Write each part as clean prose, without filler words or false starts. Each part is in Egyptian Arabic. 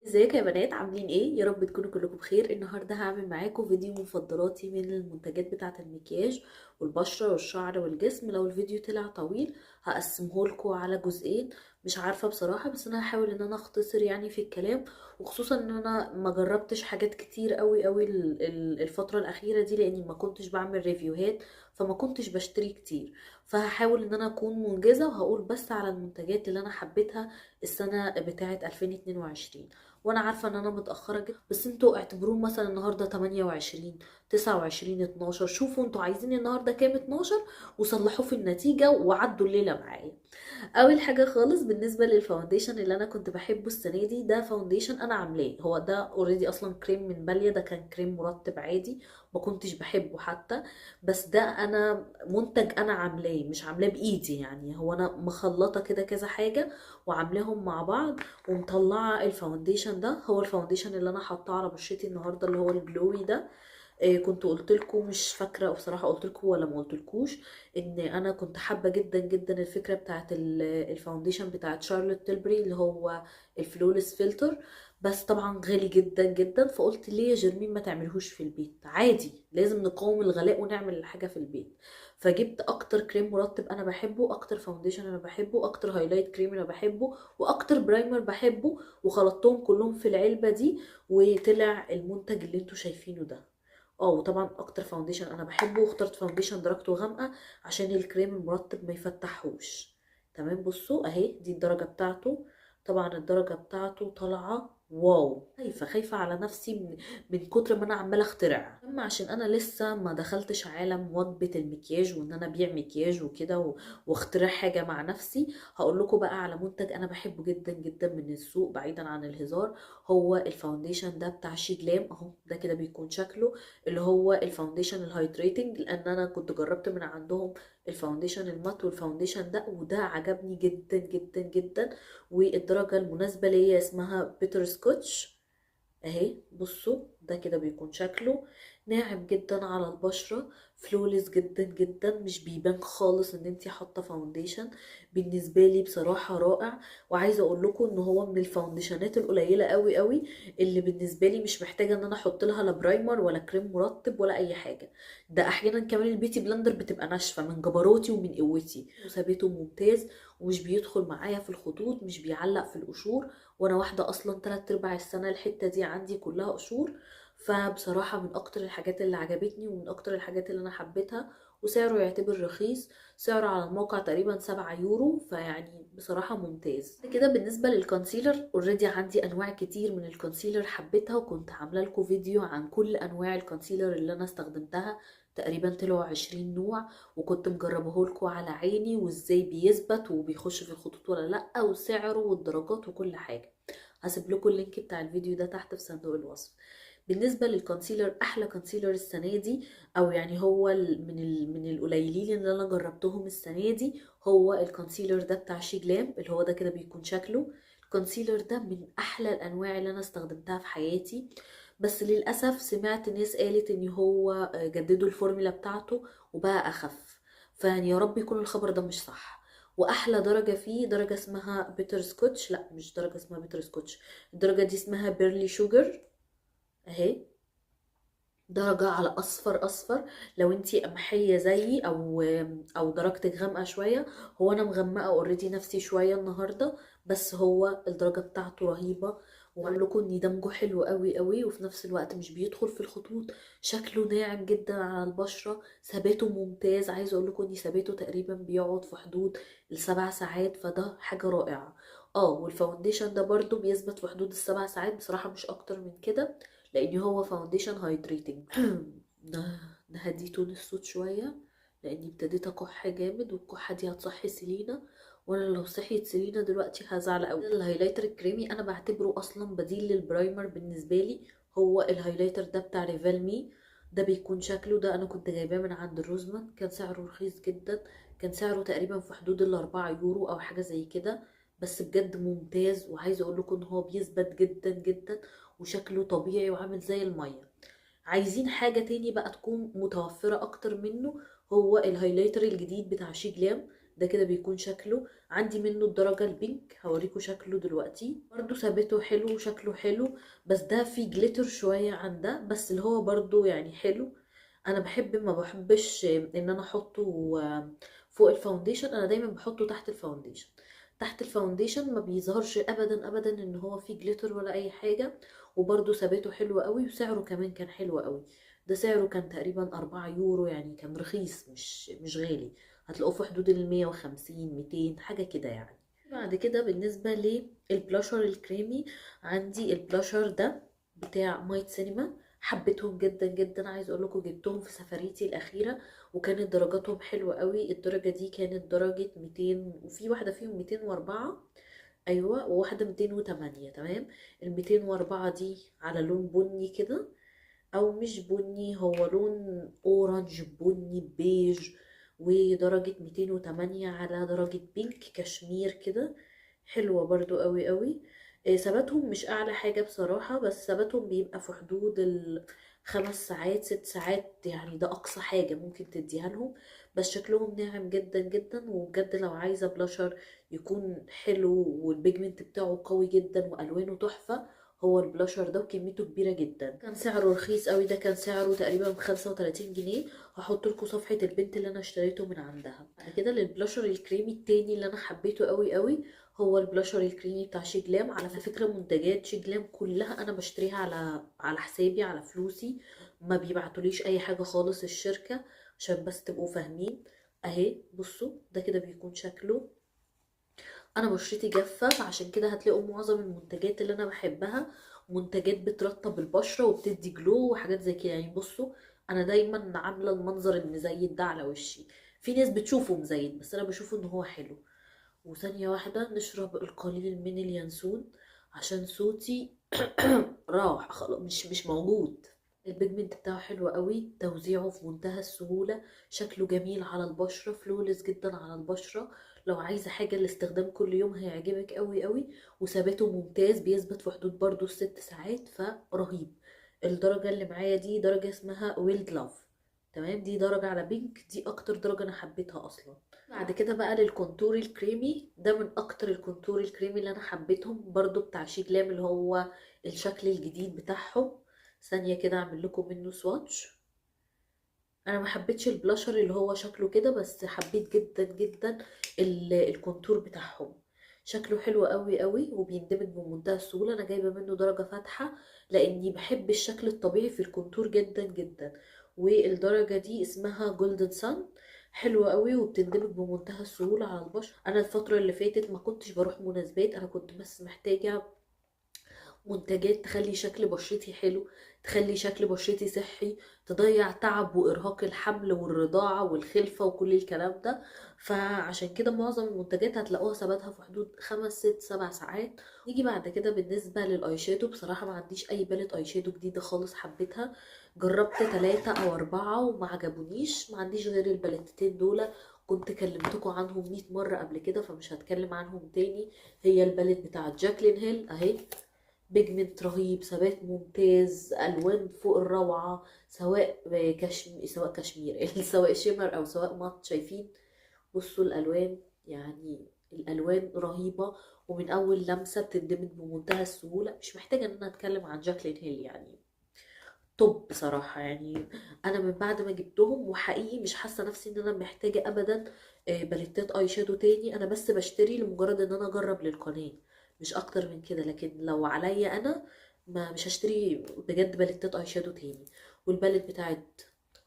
ازيكم يا بنات؟ عاملين ايه؟ يا رب تكونوا كلكم بخير. النهارده هعمل معاكم فيديو مفضلاتي من المنتجات بتاعه المكياج والبشره والشعر والجسم. لو الفيديو طلع طويل هقسمه لكم على جزئين، مش عارفه بصراحة، بس انا هحاول ان انا اختصر يعني في الكلام، وخصوصا ان انا ما جربتش حاجات كتير قوي قوي الفترة الاخيرة دي، لاني ما كنتش بعمل review هات فما كنتش بشتري كتير. فهحاول ان انا اكون منجزه وهقول بس على المنتجات اللي انا حبيتها السنة بتاعه 2022. وانا عارفه ان انا متاخرة جدا، بس انتوا اعتبروه مثلا النهارده 28 29 12، شوفوا انتوا عايزين النهارده كام 12 وصلحوه في النتيجة وعدوا الليلة معايا. اول حاجة خالص بالنسبة لل foundation اللي انا كنت بحبه السنة دي، ده foundation انا عاملاه، هو ده already اصلا كريم من باليا، ده كان كريم مرطب عادي ما كنتش بحبه حتى، بس ده انا منتج انا عاملاه، مش عاملاه بايدي يعني، هو انا مخلطه كده كذا حاجة وعاملاهم مع بعض ومطلعه ال foundation ده. هو ال foundation اللي انا حاطاه على بشرتي النهارده اللي هو ال glowy ده. كنت قلت لكم، مش فاكره بصراحة قلت لكم ولا ما قلتلكوش، ان انا كنت حابة جدا جدا الفكرة بتاعه ال foundation بتاعه شارلوت تيلبري اللي هو ال flawless filter، بس طبعا غالي جدا جدا، فقلت ليه يا جرمين ما تعملهوش في البيت عادي، لازم نقاوم الغلاء ونعمل الحاجة في البيت. فجبت اكتر كريم مرطب انا بحبه، اكتر foundation انا بحبه، اكتر highlight cream انا بحبه، واكتر primer بحبه، وخلطتهم كلهم في العلبة دي وطلع المنتج اللي انتوا شايفينه ده. وطبعا اكتر foundation انا بحبه، واخترت foundation درجته غامقه عشان الكريم المرطب ما يفتحهوش. تمام، بصوا اهي دي الدرجة بتاعته، طبعا الدرجة بتاعته طالعه wow. خايفة على نفسي من كتر ما انا عماله اخترع، اما عشان انا لسه ما دخلتش عالم وجبة المكياج وان انا ابيع مكياج وكده واخترع حاجة مع نفسي. هقول لكم بقى على منتج انا بحبه جدا جدا من السوق بعيدا عن الهزار، هو ال foundation ده بتاع شيجلام اهو، ده كده بيكون شكله، اللي هو ال foundation ال hydrating، لان انا كنت جربت من عندهم ال foundation ال matte وال foundation ده، وده عجبني جدا جدا جدا، والدرجة المناسبة ليا اسمها butterscotch اهي. بصوا ده كده بيكون شكله ناعم جدا على البشرة، flawless جدا جدا، مش بيبان خالص ان انتي حاطه foundation. بالنسبة لي بصراحة رائع، وعايزه اقول لكم ان هو من ال foundation ات القليلة قوي قوي اللي بالنسبة لي مش محتاجه ان انا احط لها لا primer ولا كريم مرطب ولا اي حاجة. ده احيانا كمان ال beauty blender بتبقى ناشفة من جبروتي ومن قوتي، وثباته ممتاز ومش بيدخل معايا في الخطوط، مش بيعلق في القشور، وانا واحدة اصلا 3/4 السنة الحتة دي عندي كلها قشور. فبصراحة من اكتر الحاجات اللي عجبتني ومن اكتر الحاجات اللي انا حبيتها، وسعره يعتبر رخيص، سعره على الموقع تقريبا 7 يورو، فيعني بصراحة ممتاز. كده بالنسبة لل concealer، already عندي انواع كتير من ال concealer حبيتها، وكنت عاملة لكم فيديو عن كل انواع ال concealer اللي انا استخدمتها، تقريبا طلعوا 20 نوع، وكنت مجربه لكم على عيني وازاي بيثبت وبيخش في الخطوط ولا لا، وسعره والدرجات وكل حاجة. هسيب لكم ال link بتاع الفيديو ده تحت في صندوق الوصف. بالنسبة لل concealer، احلى concealer السنة دي، او يعني هو من القليلين اللي انا جربتهم السنة دي، هو ال concealer ده بتاع شيجلام اللي هو ده كده بيكون شكله. ال concealer ده من احلى الانواع اللي انا استخدمتها في حياتي، بس للاسف سمعت ناس قالت ان هو جددوا الفورمولا بتاعته وبقى اخف، فيعني يا رب يكون الخبر ده مش صح. واحلى درجه فيه درجه اسمها butterscotch، لا مش درجه اسمها butterscotch، الدرجة دي اسمها pearly sugar اهي، درجة على اصفر اصفر. لو انتي قمحية زيي او درجتك غامقة شوية، هو انا مغمقة already نفسي شوية النهاردة، بس هو الدرجة بتاعته رهيبة، واقول لكم ان دمجه حلو قوي قوي، وفي نفس الوقت مش بيدخل في الخطوط، شكله ناعم جدا على البشرة، ثباته ممتاز. عايزة اقول لكم ان ثباته تقريبا بيقعد في حدود ال7 ساعات، فده حاجة رائعة. وال foundation ده برضو بيثبت في حدود ال7 ساعات بصراحة، مش اكتر من كده، لان هو foundation hydrating. نهدي tone الصوت شوية لاني ابتديت اكح جامد، والكحه دي هتصحي سيلينا، وانا لو صحيت سيلينا دلوقتي هزعل قوي. ال highlighter الكريمي انا بعتبره اصلا بديل لل primer بالنسبة لي، هو ال highlighter ده بتاع ريفال مي، ده بيكون شكله ده، انا كنت جايباه من عند الروزمان، كان سعره رخيص جدا، كان سعره تقريبا في حدود ال4 يورو او حاجة زي كده، بس بجد ممتاز. وعايزه اقول لكم ان هو بيثبت جدا جدا وشكله طبيعي وعامل زي المية. عايزين حاجة تاني بقى تكون متوفرة اكتر منه، هو ال highlighter الجديد بتاع شيجلام ده كده بيكون شكله. عندي منه الدرجة ال pink، هوريكم شكله دلوقتي. برضو ثباته حلو وشكله حلو، بس ده فيه glitter شوية عن ده، بس اللي هو برضو يعني حلو. انا بحب، ما بحبش ان انا احطه فوق ال foundation، انا دايما بحطه تحت ال foundation. تحت ال foundation ما بيظهرش ابدا ابدا ان هو فيه glitter ولا اي حاجة، وبرضو ثباته حلو قوي، وسعره كمان كان حلو قوي. ده سعره كان تقريبا 4 يورو، يعني كان رخيص مش غالي، هتلاقوه في حدود ال 150 200 حاجة كده يعني. بعد كده بالنسبة للبلاشر الكريمي، عندي البلاشر ده بتاع مايت سينما، حبيتهم جدا جدا. عايز اقول لكم جبتهم في سفريتي الاخيرة وكانت درجاتهم حلوة قوي. الدرجة دي كانت درجه 200، وفي واحدة فيهم 204، ايوه، وواحدة 208. تمام، ال 204 دي على لون بني كده، او مش بني، هو لون orange بني بيج، ودرجة 208 على درجه pink كشمير كده، حلوة برضو قوي قوي. ثباتهم مش اعلى حاجة بصراحة، بس ثباتهم بيبقى في حدود ال 5 ساعات 6 ساعات، يعني ده اقصى حاجة ممكن تديها لهم. بس شكلهم ناعم جدا جدا، وبجد لو عايزه بلاشر يكون حلو وال pigment بتاعه قوي جدا والوانه تحفة، هو البلاشر ده، وكميته كبيرة جدا. كان سعره رخيص قوي، ده كان سعره تقريبا 35 جنيه. هحط لكم صفحة البنت اللي انا اشتريته من عندها. بعد كده للبلاشر الكريمي التاني اللي انا حبيته قوي قوي، هو البلاشر الكريمي بتاع شيجلام. على فكرة منتجات شيجلام كلها انا بشتريها على حسابي، على فلوسي، ما بيبعتوليش اي حاجة خالص الشركة، عشان بس تبقوا فاهمين. اهي بصوا ده كده بيكون شكله. انا بشرتي جافة، فعشان كده هتلاقوا معظم المنتجات اللي انا بحبها منتجات بترطب البشرة وبتدي glow وحاجات زي كده. يعني بصوا انا دايما عامله المنظر المزيت ده على وشي، في ناس بتشوفه مزيت بس انا بشوفه ان هو حلو. وثانيه واحدة نشرب القليل من اليانسون عشان صوتي راح خلاص، مش موجود. ال pigment بتاعه حلو قوي، توزيعه في منتهى السهولة، شكله جميل على البشرة، flawless جدا على البشرة. لو عايزه حاجة لاستخدام كل يوم هيعجبك قوي قوي، وثباته ممتاز، بيثبت في حدود برضو 6 ساعات، فرهيب. الدرجة اللي معايا دي درجه اسمها Wild Love، تمام، دي درجه على pink، دي اكتر درجه انا حبيتها اصلا. بعد كده بقى لل contour الكريمي، ده من اكتر ال contour الكريمي اللي انا حبيتهم برضو، بتاع شيجلام اللي هو الشكل الجديد بتاعهم. ثانية كده اعمل لكم منه swatch. انا ما حبيتش البلاشر اللي هو شكله كده، بس حبيت جدا جدا ال contour بتاعهم، شكله حلو قوي قوي وبيندمج بمنتهى السهولة. انا جايبه منه درجه فاتحة لاني بحب الشكل الطبيعي في ال contour جدا جدا. والدرجة دي اسمها Golden Sun، حلوة قوي وبتندمج بمنتهى السهولة على البشرة. انا الفترة اللي فاتت ما كنتش بروح مناسبات، انا كنت بس محتاجه منتجات تخلي شكل بشرتي حلو، تخلي شكل بشرتي صحي، تضيع تعب وارهاق الحمل والرضاعه والخلفه وكل الكلام ده. فعشان كده معظم المنتجات هتلاقوها ثباتها في حدود 5 6 7 ساعات. نيجي بعد كده بالنسبة لل eye shadow، بصراحة ما عنديش اي palette eye shadow جديدة خالص حبيتها، جربت 3 او 4 وما عجبونيش. ما عنديش غير الباليتتين دول، كنت كلمتكم عنهم 100 مرة قبل كده فمش هتكلم عنهم تاني. هي ال palette بتاعه جاكلين هيل اهي، pigment رهيب، ثبات ممتاز، الوان فوق الروعة، سواء كشمير سواء shimmer او سواء matte. شايفين بصوا الالوان، يعني الالوان رهيبة، ومن اول لمسه بتندمج بمنتهى السهولة. مش محتاجه ان انا اتكلم عن جاكلين هيل، يعني top بصراحة. يعني انا من بعد ما جبتهم وحقيقي مش حاسه نفسي ان انا محتاجه ابدا باليتات eye shadow تاني. انا بس بشتري لمجرد ان انا اجرب للقناة، مش اكتر من كده، لكن لو عليا انا ما مش هشتري بجد باليتات eye shadow تاني. وال palette بتاعت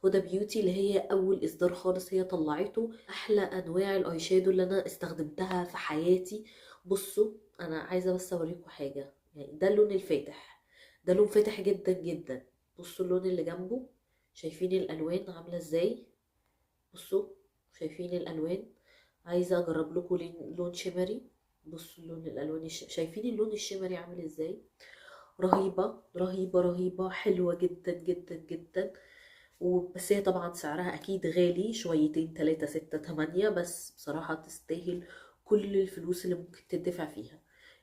هدى بيوتي اللي هي اول اصدار خالص هي طلعته، احلى انواع ال eye shadow اللي انا استخدمتها في حياتي. بصوا انا عايزه بس اوريكم حاجة، يعني ده اللون الفاتح، ده لون فاتح جدا جدا. بصوا اللون اللي جنبه، شايفين الالوان عامله ازاي؟ بصوا شايفين الالوان. عايزه اجرب لكم لون shimmery. بصوا اللون، الالوان شايفين اللون ال shimmery عامل ازاي؟ رهيبة رهيبة رهيبة، حلوة جدا جدا جدا. وبس هي طبعا سعرها اكيد غالي شويتين، 3 6 8، بس بصراحة تستاهل كل الفلوس اللي ممكن تدفع فيها.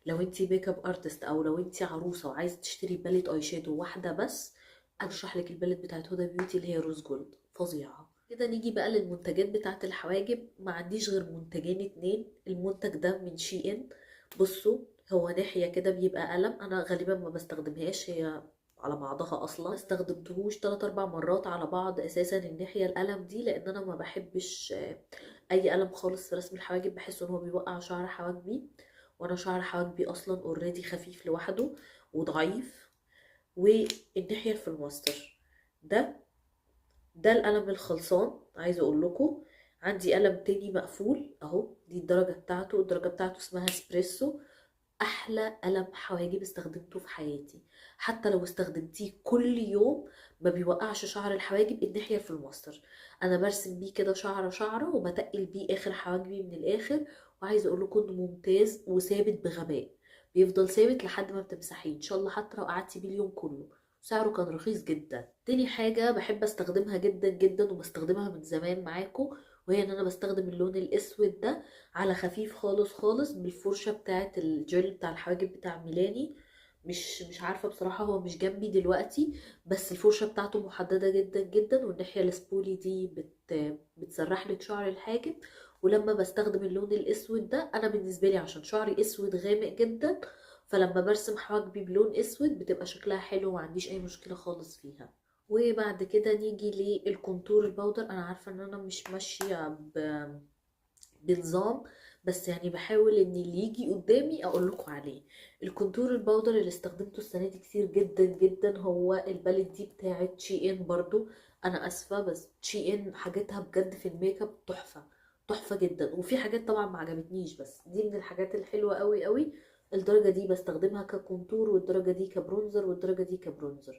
لو انتي makeup artist او لو انتي عروسه وعايزه تشتري palette eye shadow واحدة بس، ارشح لك ال palette بتاعت هدى بيوتي اللي هي rose gold، فظيعة. كده نيجي بقى للمنتجات بتاعة الحواجب. ما عنديش غير منتجين اتنين. المنتج ده من SHEIN، بصوا هو ناحية كده بيبقى قلم، انا غالبا ما بستخدمهاش هي على بعضها اصلا، ما استخدمتهوش 3-4 مرات على بعض اساسا الناحية القلم دي، لان انا ما بحبش اي قلم خالص في رسم الحواجب، بحس ان هو بيوقع شعر حواجبي، وانا شعر حواجبي اصلا already خفيف لوحده وضعيف. والناحية في الماستر ده القلم الخلصان. عايزه اقول لكم عندي قلم تاني مقفول اهو، دي الدرجة بتاعته، الدرجة بتاعته اسمها اسبريسو. احلى قلم حواجب استخدمته في حياتي، حتى لو استخدمتيه كل يوم ما بيوقعش شعر الحواجب. الناحية في الماستر انا برسم بيه كده شعره شعره وبتقل بيه اخر حواجبي من الاخر، وعايزه اقول لكم انه ممتاز وثابت بغباء، بيفضل ثابت لحد ما بتمسحيه ان شاء الله، حتى لو قعدتي بيه اليوم كله. سعره كان رخيص جدا. تاني حاجة بحب استخدمها جدا جدا وبستخدمها من زمان معاكم، وهي ان انا بستخدم اللون الاسود ده على خفيف خالص خالص بالفرشة بتاعة الجل بتاع الحواجب بتاع ميلاني. مش عارفة بصراحة هو مش جنبي دلوقتي، بس الفرشة بتاعته محددة جدا جدا، والناحية ال spoolie دي بتسرح لك شعر الحاجب. ولما بستخدم اللون الاسود ده، انا بالنسبة لي عشان شعري اسود غامق جدا، فلما برسم حواجبي بلون اسود بتبقى شكلها حلو وما عنديش اي مشكلة خالص فيها. وبعد كده نيجي لل contour ال powder. انا عارفة ان انا مش ماشية بنظام، بس بحاول ان اللي يجي قدامي اقول لكم عليه. ال contour ال powder اللي استخدمته السنة دي كتير جدا جدا هو ال palette دي بتاعه SHEIN. برضو انا اسفه، بس SHEIN حاجتها بجد في الميك اب تحفة تحفة جدا، وفي حاجات طبعا ما عجبتنيش، بس دي من الحاجات الحلوة قوي قوي. الدرجة دي بستخدمها ك contour، والدرجة دي ك bronzer، والدرجة دي ك bronzer،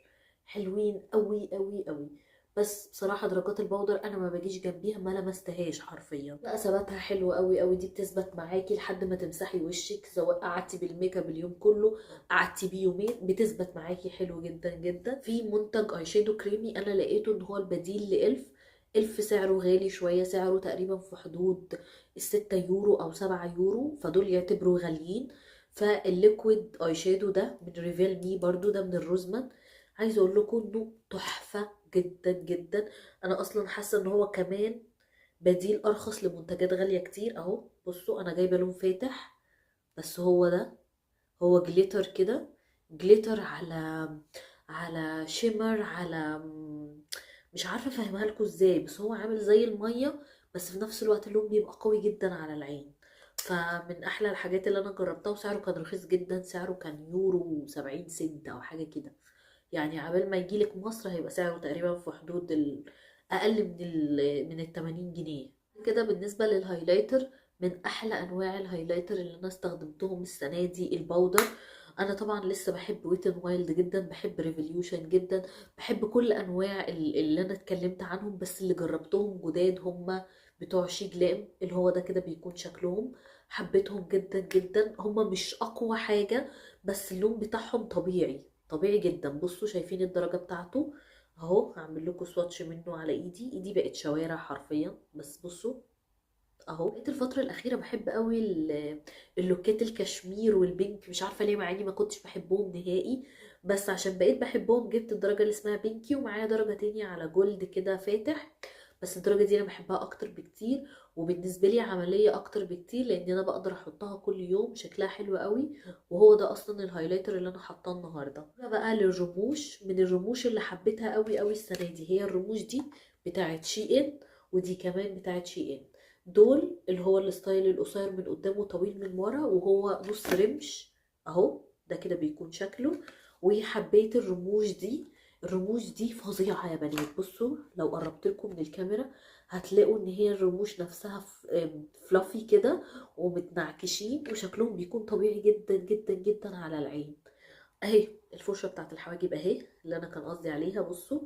حلوين قوي قوي قوي. بس بصراحة درجات ال powder انا ما باجيش جنبيها، ما لمستهاش حرفيا. لا ثباتها حلو قوي قوي، دي بتثبت معاكي لحد ما تمسحي وشك، سواء قعدتي بالميك اب اليوم كله قعدتي بيه يومين، بتثبت معاكي حلو جدا جدا. في منتج eye shadow كريمي انا لقيته ان هو البديل ل e.l.f. e.l.f سعره غالي شوية، سعره تقريبا في حدود الستة يورو او 7 يورو، فدول يعتبروا غاليين. فال liquid eye shadow ده من Reveal Me برضو، ده من ال Rossmann، عايزه اقول لكم انه تحفة جدا جدا. انا اصلا حاسه ان هو كمان بديل ارخص لمنتجات غالية كتير. اهو بصوا انا جايبه لون فاتح، بس هو ده هو glitter كده، glitter على shimmer، على مش عارفه افهمها لكم ازاي، بس هو عامل زي المية، بس في نفس الوقت اللون بيبقى قوي جدا على العين. فمن احلى الحاجات اللي انا جربتها، وسعره كان رخيص جدا، سعره كان يورو وسبعين سنت او حاجة كده، عبال ما يجيلك مصر هيبقى سعره تقريبا في حدود اقل من التمانين جنيه كده. بالنسبة لل highlighter، من احلى انواع ال highlighter اللي انا استخدمتهم السنة دي ال powder. انا طبعا لسه بحب Wet n Wild جدا، بحب Revolution جدا، بحب كل انواع اللي انا اتكلمت عنهم، بس اللي جربتهم جداد هم بتوع SHEGLAM اللي هو ده كده بيكون شكلهم، حبيتهم جدا جدا. هم مش اقوى حاجة، بس اللون بتاعهم طبيعي طبيعي جدا. بصوا شايفين الدرجة بتاعته اهو، هعمل لكم swatch منه على ايدي، ايدي بقت شوارع حرفيا، بس بصوا اهو. بقيت الفترة الأخيرة بحب قوي اللوكات الكشمير وال pink، مش عارفة ليه، مع اني ما كنتش بحبهم نهائي، بس عشان بقيت بحبهم جبت الدرجة اللي اسمها pinky، ومعايا درجة تانية على gold كده فاتح، بس الدرجة دي انا بحبها اكتر بكتير، وبالنسبة لي عملية اكتر بكتير لان انا بقدر احطها كل يوم، شكلها حلو قوي. وهو ده اصلا ال highlighter اللي انا حاطاه النهارده. بقى للرموش، من الرموش اللي حبيتها قوي قوي السنة دي هي الرموش دي بتاعت SHEIN، ودي كمان بتاعت SHEIN. دول اللي هو ال style القصير من قدام وطويل من ورا، وهو نص رمش اهو، ده كده بيكون شكله. وحبيت الرموش دي، الرموش دي فظيعة يا بنات. بصوا لو قربت لكم من الكاميرا هتلاقوا ان هي الرموش نفسها fluffy كده ومتنعكشين، وشكلهم بيكون طبيعي جدا جدا جدا على العين. اهي الفرشة بتاعت الحواجب اهي اللي انا كان قصدي عليها، بصوا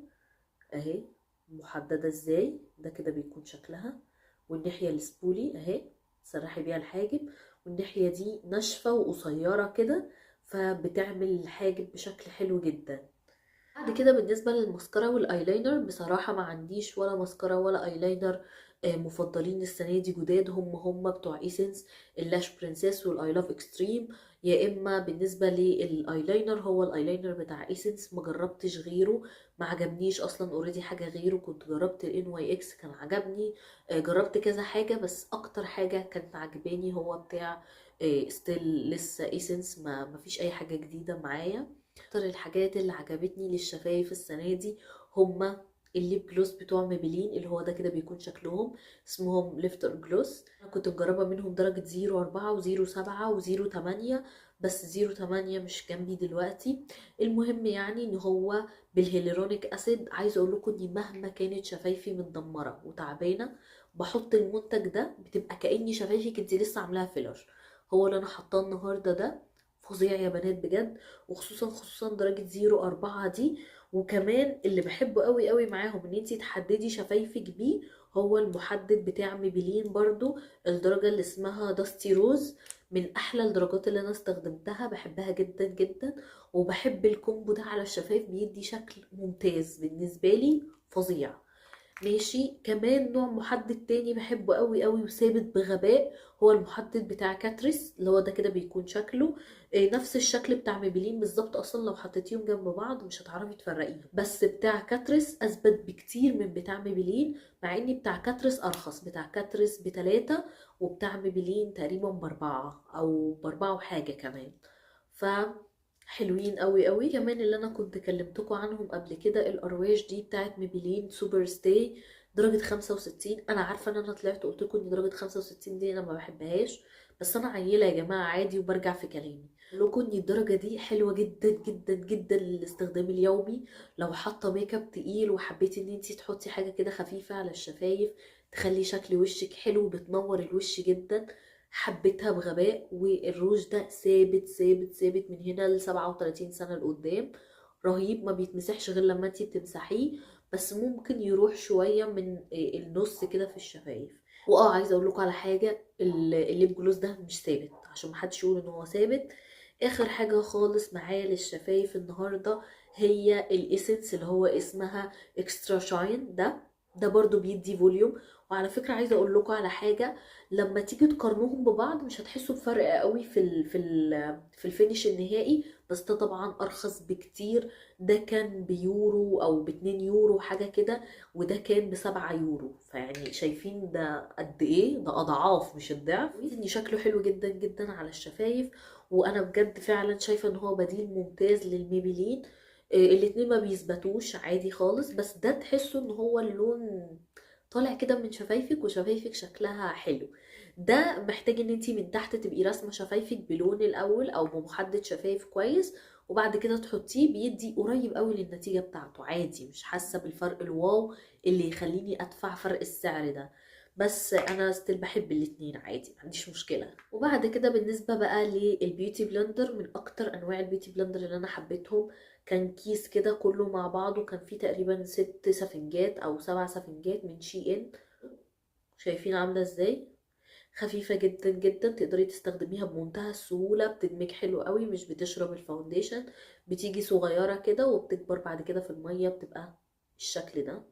اهي محددة ازاي، ده كده بيكون شكلها. والناحية ال spoolie اهي تسرحي بيها الحاجب، والناحية دي ناشفة وقصيرة كده، فبتعمل الحاجب بشكل حلو جدا. بعد كده بالنسبة للمسكرة والايلاينر، بصراحة ما عنديش ولا مسكرة ولا ايلاينر مفضلين السنة دي جداد، هم بتوع Essence، ال Lash Princess وال I Love Extreme. يا اما بالنسبة للايلاينر هو الايلاينر بتاع Essence، ما جربتش غيره، ما عجبنيش اصلا already حاجة غيره. كنت جربت ال NYX كان عجبني، جربت كذا حاجة، بس اكتر حاجة كانت عجباني هو بتاع still لسه Essence، ما فيش اي حاجة جديدة معايا. اكتر الحاجات اللي عجبتني للشفايف السنة دي هما ال lip gloss بتوع Maybelline، اللي هو ده كده بيكون شكلهم، اسمهم Lifter Gloss. انا كنت مجربه منهم درجه 04 و07 و08، بس 08 مش جنبي دلوقتي. المهم يعني ان هو بال hyaluronic acid. عايزه اقول لكم اني مهما كانت شفايفي متدمره وتعبانه بحط المنتج ده بتبقى كاني شفايفي كنت لسه عاملاها filler. هو اللي انا حطاه النهارده ده فظيع يا بنات بجد، وخصوصا درجه 04 دي. وكمان اللي بحبه قوي قوي معاهم ان انتي تحددي شفايفك بيه، هو المحدد بتاع Maybelline برضو، الدرجة اللي اسمها Dusty Rose، من احلى الدرجات اللي انا استخدمتها، بحبها جدا جدا. وبحب ال combo ده على الشفايف، بيدي شكل ممتاز بالنسبة لي، فظيع. ماشي. كمان نوع محدد تاني بحبه قوي قوي وثابت بغباء، هو المحدد بتاع Catrice، اللي هو ده كده بيكون شكله نفس الشكل بتاع Maybelline بالظبط، اصلا لو حطيتيهم جنب بعض مش هتعرفي تفرقيهم، بس بتاع Catrice اثبت بكتير من بتاع Maybelline، مع ان بتاع Catrice ارخص، بتاع Catrice ب3 وبتاع Maybelline تقريبا ب4 او ب4 وحاجه كمان، ف حلوين قوي قوي. كمان اللي انا كنت كلمتكم عنهم قبل كده الارواج دي بتاعت Maybelline Super Stay درجة 65. انا عارفة ان انا طلعت قلت لكم ان درجة 65 دي انا ما بحبهاش، بس انا عيلة يا جماعة عادي وبرجع في كلامي. لكم ان الدرجة دي حلوة جدا جدا جدا للاستخدام اليومي، لو حاطة ميك اب تقيل وحبيتي ان انتي تحطي حاجة كده خفيفة على الشفايف تخلي شكل وشك حلو، بتنور الوش جدا. حبيتها بغباء. والروج ده ثابت ثابت ثابت من هنا ل 37 سنة لقدام، رهيب، ما بيتمسحش غير لما انتي بتمسحيه، بس ممكن يروح شوية من النص كده في الشفايف. عايزة اقول لكم على حاجة، ال lip gloss ده مش ثابت عشان ما حدش يقول ان هو ثابت. اخر حاجة خالص معايا للشفايف النهاردة هي ال Essence اللي هو اسمها Extra Shine، ده برضو بيدي volume. وعلى فكرة عايزة اقول لكم على حاجة، لما تيجي تقارنوهم ببعض مش هتحسوا بفرق قوي في ال finish النهائي، بس ده طبعا ارخص بكتير، ده كان بيورو او ب2 يورو حاجة كده، وده كان ب7 يورو، فيعني شايفين ده قد ايه، ده اضعاف مش الضعف. ان شكله حلو جدا جدا على الشفايف، وانا بجد فعلا شايفة ان هو بديل ممتاز لل Maybelline. الاتنين ما بيثبتوش عادي خالص، بس ده تحسوا ان هو اللون طالع كده من شفايفك وشفايفك شكلها حلو. ده محتاج ان انتي من تحت تبقي راسمه شفايفك بلون الاول او بمحدد شفايف كويس، وبعد كده تحطيه، بيدي قريب قوي للنتيجة بتاعته عادي، مش حاسه بالفرق ال wow اللي يخليني ادفع فرق السعر ده، بس انا still بحب الاتنين عادي، ما عنديش مشكلة. وبعد كده بالنسبة بقى لل beauty blender، من اكتر انواع ال beauty blender اللي انا حبيتهم، كان كيس كده كله مع بعضه، كان فيه تقريبا 6 سفنجات او 7 سفنجات من SHEIN. شايفين عامله ازاي؟ خفيفة جدا جدا، تقدري تستخدميها بمنتهى السهولة، بتدمج حلو قوي، مش بتشرب ال foundation، بتيجي صغيرة كده وبتكبر بعد كده في المية بتبقى الشكل ده.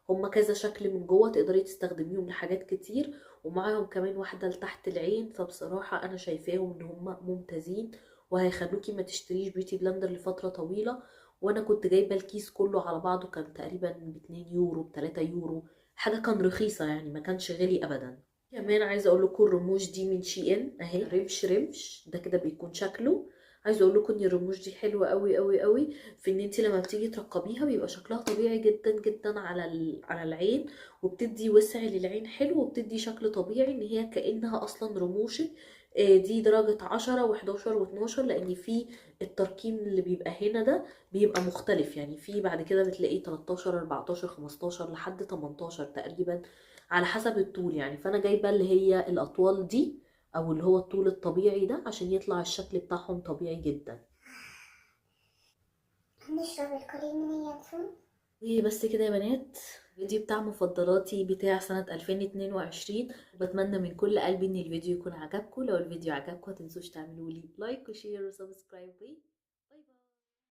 هما كذا شكل من جوه تقدري تستخدميهم لحاجات كتير، ومعاهم كمان واحدة لتحت العين. فبصراحة انا شايفاهم ان هما ممتازين وهيخلوكي ما تشتريش beauty blender لفترة طويلة. وانا كنت جايبة الكيس كله على بعضه، كان تقريبا ب2 يورو ب3 يورو، حاجة كان رخيصة يعني، ما كانش غالي ابدا. كمان عايزة اقول لكم الرموش دي من SHEIN اهي، رمش رمش ده كده بيكون شكله. عايزه اقول لكم ان الرموش دي حلوة قوي قوي قوي في ان انت لما بتيجي ترقبيها بيبقى شكلها طبيعي جدا جدا على العين، وبتدي وسع للعين حلو، وبتدي شكل طبيعي ان هي كانها اصلا رموشك. دي درجه 10 وحداشر واتناشر، لان في التركيم اللي بيبقى هنا ده بيبقى مختلف، يعني في بعد كده بتلاقي 13 14 15 لحد 18 تقريبا على حسب الطول يعني. فانا جايبه اللي هي الاطوال دي او اللي هو الطول الطبيعي ده عشان يطلع الشكل بتاعهم طبيعي جدا. هنشرب القليل من اليانسون. وبس كده يا بنات، الفيديو بتاع مفضلاتي بتاع سنة 2022. بتمنى من كل قلبي ان الفيديو يكون عجبكم. لو الفيديو عجبكم متنسوش تعملوا لي like و share و subscribe.